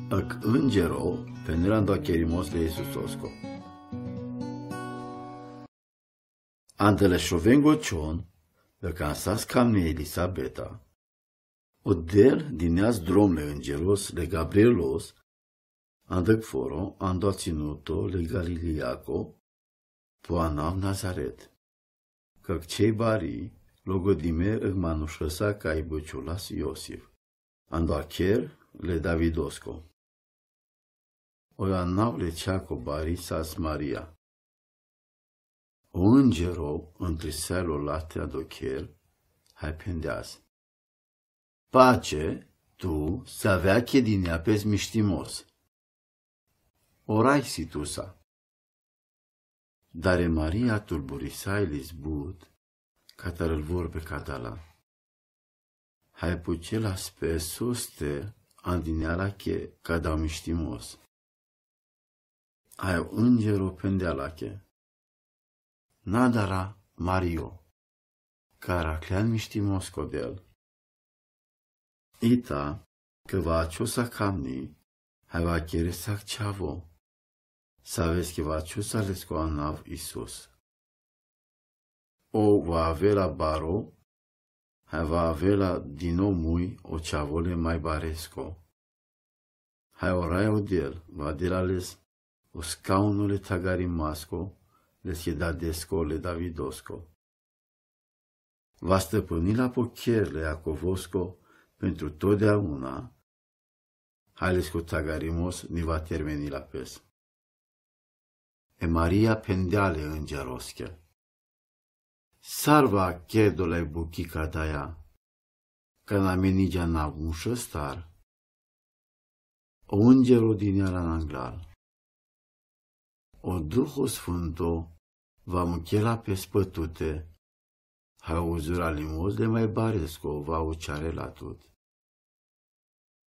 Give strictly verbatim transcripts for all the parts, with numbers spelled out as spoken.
Ëk üngero phenela ando a kerimoske le Isusosko. Ande le šovengo čhon, ëk ansas kamni Elisabeta, o Del dineas drom le ëngeros le Gabrielos, ande ëk foro ando a cinuto le Galileako, po anav Nazaret. Kak čhej bari, logodime ëk manušesa kaj băčolas Iosif, ando a kher le Davidosko. Oj anav le čhako bari sas Maria. O üngero ëntrisaja lo late ando kher, haj phendeas: Pace, tu, sa avea kedinea pes mištimos. Orai si tusa. Dar e Maria tulburisaja lizbut, katar el vorbe ka dela. Haj pučelas pe soste, andinea lake ka dau mištimos. Haj o üngero phendea lake: Na dara, Mario, ka araklean mištimos ko Del. Ita, ked va ačhosa kamni, haj va keres sak čhavo. Saves ked va ačhosa lesko anav Isus. Ov va avela baro, haj va avela dino muj o čhavo le maj baresko. Haj oraja o Del va dela les o skauno le tagarimasko, leske dadesko le Davidosko. Va stăpâni la po kher le Iacovosko pentru totdeauna, haj lesko tagarimos ni va termeni la pes. E Maria phendea le ëngeroske: Sar va kerdo lai bukhi ka daja, kana me niđa nav mušestar? O üngero dinea la anglal: O Duho Sfânto va mukhela pes pătute, haj o uzura limoz le maj baresko va o čarela tut.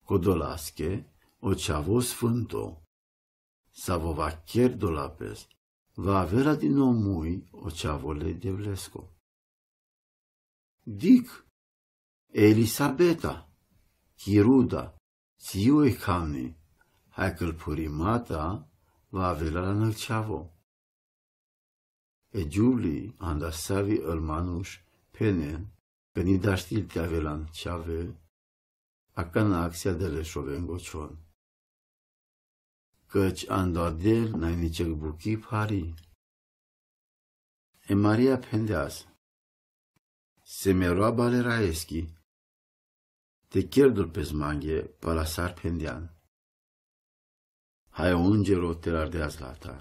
Ko dolaske, o čhavo sfânto, savo va kerdo la pes, va avela dino muj o čhavo le Devlesko. Dikh, Elisabeta, ki ruda, tsi ju oj kamni, haj ked phurimata va avela la anal čhavo. E Đuvli, anda savi el manuš phenen, ked ni daštil te avelan čhave, akana aksea de le šovengo čhon. Căci ando a Del nai ničhek bukhi phari. E Maria phendeas: Se me roabale raeski, te kerdol pes mange pala sar phendean. Haj o üngero te lardeas latar.